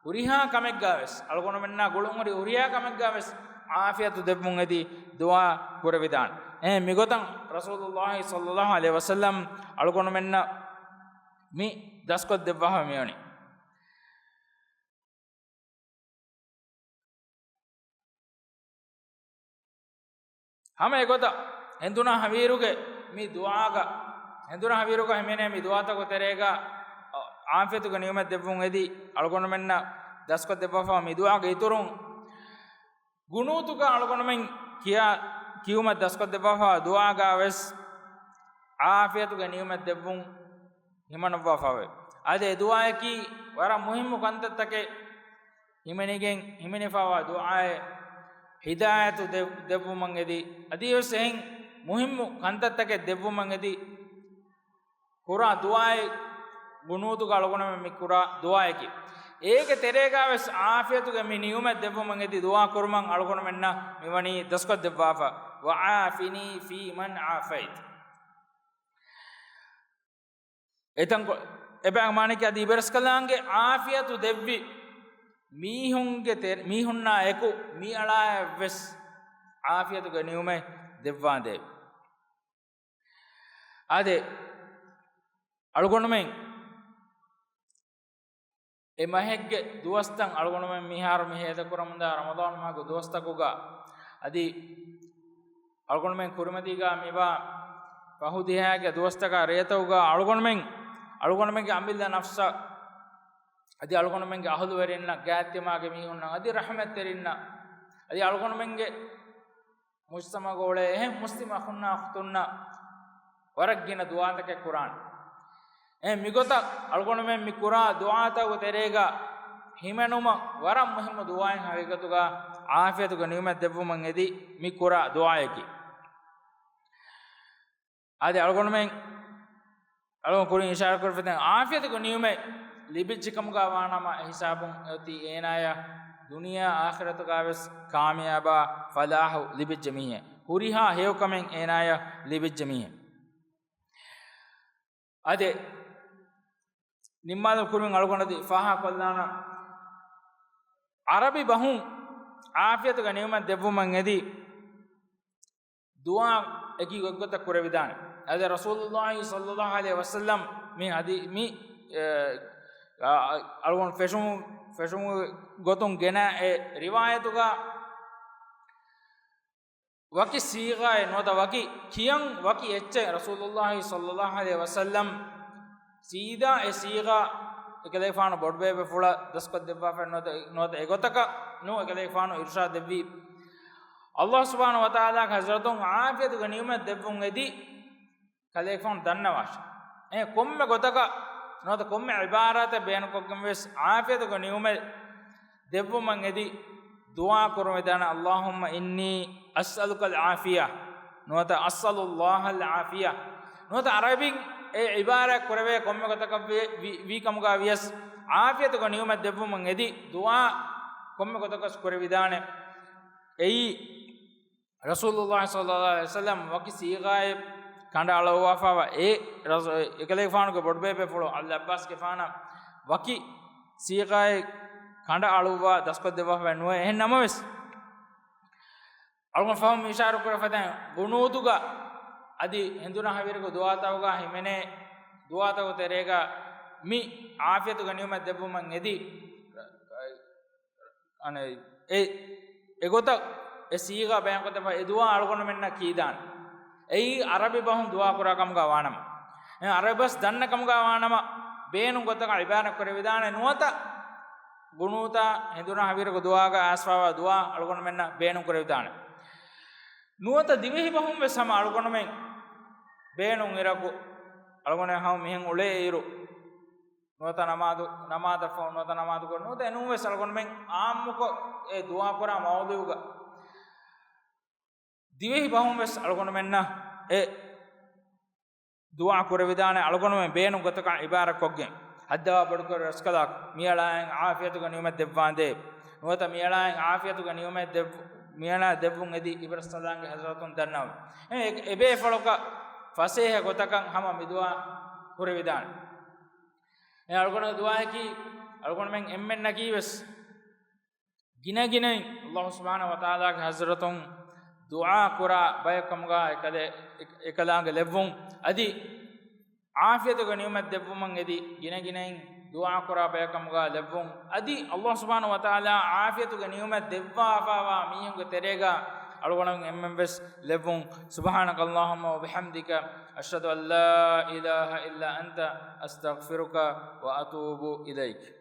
ހުރިހާ ކަމެއްގަ ވެސް، އަޅުގަނޑުމެންނާ ގުޅުންހުރި ހުރިހާ ކަމެއްގަ ވެސް ޢާފިޔަތު ދެއްވުން އެދި ދުޢާ ކުރެވިދާނެ. އެ މިގޮތަށް ރަސޫލުﷲ ޞައްލަﷲ ޢަލައިހި ވަސައްލަމް އަޅުގަނޑުމެންނަށް މި ދަސްކޮށްދެއްވާފަ މިވަނީ. ހަމަ އެގޮތަށް ހެނދުނާ ހަވީރުގެ މި ދުޢާގަ، ހެނދުނާ ހަވީރުގަ ހިމެނޭ މި ދުޢާތަކުގެ ތެރޭގަ ޢާފިޔަތުގެ ނިޢުމަތް ދެއްވުން އެދި އަޅުގަނޑުމެންނަށް ދަސްކޮށްދެއްވާފަ މި ދުޢާގެ އިތުރުން ގުނޫތުގަ އަޅުގަނޑުމެން ކިޔާ، ކިޔުމަށް ދަސްކޮށްދެއްވާފަ ދުޢާގަ ވެސް ޢާފިޔަތުގެ ނިޢުމަތް ދެއްވުން ހިމަނައްވާފަވޭ. އަދި އެ ދުޢާއަކީ ވަރަށް މުހިއްމު ކަންތައްތަކެއް ހިމެނިގެން ހިމެނިފަވާ ދުޢާއެއް. ހިދާޔަތު ދެ-، ދެއްވުމަށް އެދި، އަދިވެސް އެހެން މުހިއްމު ކަންތައްތަކެއް ދެއްވުމަށް އެދި ކުރާ ދުޢާއެއް، ގުނޫތުގަ އަޅުގަނޑުމެން މި ކުރާ ދުޢާއަކީ. އޭގެ ތެރޭގަ ވެސް ޢާފިޔަތުގެ މި ނިޢުމަތް ދެއްވުމަށް އެދި ދުޢާ ކުރުމަށް އަޅުގަނޑުމެންނަށް މިވަނީ ދަސްކޮށްދެއްވާފަ. وعافني فيمن عافيت. އެތަން ކޮ-، އެބައި މާނައަކީ އަދި އިބަރަސްކަލާނގެ ޢާފިޔަތު ދެއްވި މީހުންގެ ތެ-، މީހުންނާ އެކު މިއަޅާއަށް ވެސް ޢާފިޔަތުގެ ނިޢުމަތް ދެއްވާނދޭ. އާދެ، އަޅުގަނޑުމެން އެ މަހެއްގެ ދުވަސްތައް އަޅުގަނޑުމެން މިހާރު މި ހޭދަކުރަމުންދާ ރަމަޟާން މަހުގެ ދުވަސްތަކުގަ އަދި އަޅުގަނޑުމެން ކުރިމަތީގަ މިވާ ފަހު ދިހައިގެ ދުވަސްތަކާ ރޭތަކުގަ އަޅުގަނޑުމެން، އަޅުގަނޑުމެންގެ އަމިއްލަ ނަފްސަށް އަދި އަޅުގަނޑުމެންގެ އަހުލުވެރިންނަށް، ގާތްތިމާގެ މީހުންނަށް އަދި ރަޙްމަތްތެރިންނަށް އަދި އަޅުގަނޑުމެންގެ މުޖްތަމަޢުގަ އުޅޭ އެހެން މުސްލިމް އަޚުންނާ އުޚްތުންނަށް ވަރަށް ގިނަ ދުޢާތަކެއް ކުރާނެ. އެ މިގޮތަށް އަޅުގަނޑުމެން މި ކުރާ ދުޢާތަކުގެ ތެރޭގަ ހިމެނުމަށް ވަރަށް މުހިއްމު ދުޢާއެއް ހަގީގަތުގަ ޢާފިޔަތުގެ ނިޢުމަތް ދެއްވުމަށް އެދި މި ކުރާ ދުޢާއަކީ. އާދެ، އަޅުގަނޑުމެން އަޅުގަނޑު ކުރިން އިޝާރާތް ކުރެފަދަ ޢާފިޔަތުގެ ނިޢުމަތް ލިބިއްޖެ ކަމުގަ ވާނަމަ، އެ ހިސާބުން އޮތީ އޭނާޔަށް ދުނިޔެ އާޚިރަތުގަ ވެސް ކާމިޔާބާ ފަލާޙު ލިބިއްޖެ މީހެއް. ހުރިހާ ހެޔޮކަމެއް އޭނާޔަށް ލިބިއްޖެ މީހެއް. އާދެ، ނިންމާލުމުގެ ކުރިން އަޅުގަނޑު އަދި ފާހަގަކޮށްލާނަން، ޢަރަބި ބަހުން ޢާފިޔަތުގެ ނިޢުމަތް ދެއްވުމަށް އެދި ދުޢާ އެކި ގޮތްގޮތަށް ކުރެވިދާނެ. އަދި ރަސޫލުﷲ ޞައްލަﷲ ޢަލައިހި ވަސައްލަމް މި ޙަދީ-، މި، އެ، އަ-، އަޅުގަނޑު ފެށުމު، ފެށުމު ގޮތުން ގެނަ އެ ރިވާޔަތުގަ ވަކި ޞީޣާއެއް ނުވަތަ ވަކި ކިޔަން ވަކި އެއްޗެއް ރަސޫލުﷲ ޞައްލަﷲ ޢަލައިހި ވަސައްލަމް ސީދާ އެ ޞީޣާ އެކަލޭގެފާނު ބޮޑުބޭބެފުޅަށް ދަސްކޮށްދެއްވާފައެއް ނުވަތަ، ނުވަތަ އެގޮތަކަށް ނޫން އެކަލޭގެފާނު އިރުޝާދު ދެއްވީ. ﷲ ސުބްޙާނަހޫ ވަތަޢާލާގެ ޙަޟްރަތުން ޢާފިޔަތުގެ ނިޢުމަތް ދެއްވުން އެދި ކަލޭގެފާނު ދަންނަވާށި. އެ ކޮންމެ ގޮތަކަށް ނުވަތަ ކޮންމެ ޢިބާރާތެއް ބޭނުންކޮށްގެން ވެސް ޢާފިޔަތުގެ ނިޢުމަތް ދެއްވުމަށް އެދި ދުޢާ ކުރުމެދާނެ، اللهم إني أسألك العافية ނުވަތަ أسأل الله العافية ނުވަތަ ޢަރަބިން އެ ޢިބާރާތް ކުރެވޭ ކޮންމެ ގޮތަކަށް ވީ، ވީ، ވީ ކަމުގަ ވިޔަސް ޢާފިޔަތުގެ ނިޢުމަތް ދެއްވުމަށް އެދި ދުޢާ ކޮންމެ ގޮތަކަށް ކުރެވިދާނެ. އެއީ ރަސޫލުﷲ ޞައްލަﷲ ޢަލައިހި ވަސައްލަމް ވަކި ޞީޣާއެއް ކަނޑައަޅުއްވާފައިވާ އެ ރަސޫ-، އެކަލޭގެފާނުގެ ބޮޑުބޭބޭފުޅު އަލްޢައްބާސްގެފާނަށް ވަކި ޞީޣާއެއް ކަނޑައަޅުއްވާ ދަސްކޮށްދެއްވާފައި ނުވޭ. އެހެން ނަމަވެސް، އަޅުގަނޑު ފަހުން މި އިޝާރާތް ކުރެފަދައިން ޤުނޫތުގަ އަދި ހެނދުނަހަވީރުގެ ދުޢާތަކުގަ ހިމެނޭ ދުޢާތަކުގެ ތެރޭގަ މި ޢާފިޔަތުގެ ނިޢުމަތް ދެއްވުމަށް އެދި، އަނެއް، އެ، އެގޮތަށް އެ ޞީޣާ ބަޔާންކޮށްދެއްވާ އެ ދުޢާ އަޅުގަނޑުމެންނަށް ކީދާނެ. އެއީ ޢަރަބި ބަހުން ދުޢާ ކުރާ ކަމުގަ ވާނަމަ، އެ ޢަރަބި ބަސް ދަންނަ ކަމުގަ ވާނަމަ، ބޭނުން ގޮތަކަށް ޢިބާރާތް ކުރެވިދާނެ ނުވަތަ ޤުނޫތާ ހެނދުނަހަވީރުގެ ދުޢާގަ އައިސްފައިވާ ދުޢާ އަޅުގަނޑުމެންނަށް ބޭނުން ކުރެވިދާނެ. ނުވަތަ ދިވެހި ބަހުން ވެސް ހަމަ އަޅުގަނޑުމެން ބޭނުން އިރަކު އަޅުގަނޑު ހަމަ މިހެން އުޅޭ އިރު، ނުވަތަ ނަމާދު، ނަމާދަށްފަހު، ނުވަތަ ނަމާދު ކޮށް، ނުވަތަ އެނޫން ވެސް އަޅުގަނޑުމެން ޢާއްމުކޮށް އެ ދުޢާ ކުރާ މައުޟޫޢުގަ ދިވެހި ބަހުން ވެސް އަޅުގަނޑުމެންނަށް އެ ދުޢާ ކުރެވިދާނެ. އަޅުގަނޑުމެން ބޭނުން ގޮތަކަށް ޢިބާރާތް ކޮށްގެން، ހައްދަވާ ބޮޑުކުރެއްވި ރަސްކަލާކޮ، މިއަޅާއަށް ޢާފިޔަތުގެ ނިޢުމަތް ދެއްވާނދޭ، ނުވަތަ މިއަޅާއަށް ޢާފިޔަތުގެ ނިޢުމަތް ދެއްވު، މިއަޅާ ދެއްވުން އެދި އިބަރަސްކަލާނގެ ޙަޟްރަތުން ދަންނަވަން. އެ، އެބޭފުޅަކަށް ފަސޭހަ ގޮތަކަށް ހަމަ މި ދުޢާ ކުރެވިދާނެ. އެ އަޅުގަނޑުގެ ދުޢާއަކީ، އަޅުގަނޑުމެން އެންމެންނަކީ ވެސް ގިނަގިނައިން ﷲ ސުބްޙާނަހޫ ވަތަޢާލާގެ ޙަޟްރަތުން ދުޢާ ކުރާ ބަޔަކު ކަމުގަ އެކަލޭ-، އެ-، އެކަލާނގެ ލެއްވުން. އަދި ޢާފިޔަތުގެ ނިޢުމަތް ދެއްވުމަށް އެދި ގިނަގިނައިން ދުޢާ ކުރާ ބަޔަކު ކަމުގަ ލެއްވުން. އަދި ﷲ ސުބްޙާނަހޫ ވަތަޢާލާ ޢާފިޔަތުގެ ނިޢުމަތް ދެއްވާފައިވާ މީހުންގެ ތެރޭގަ އަޅުގަނޑު އެންމެން ވެސް ލެއްވުން. سبحانك اللهم وبحمدك، أشهد أن لا إله إلا أنت، أستغفرك وأتوب إليك.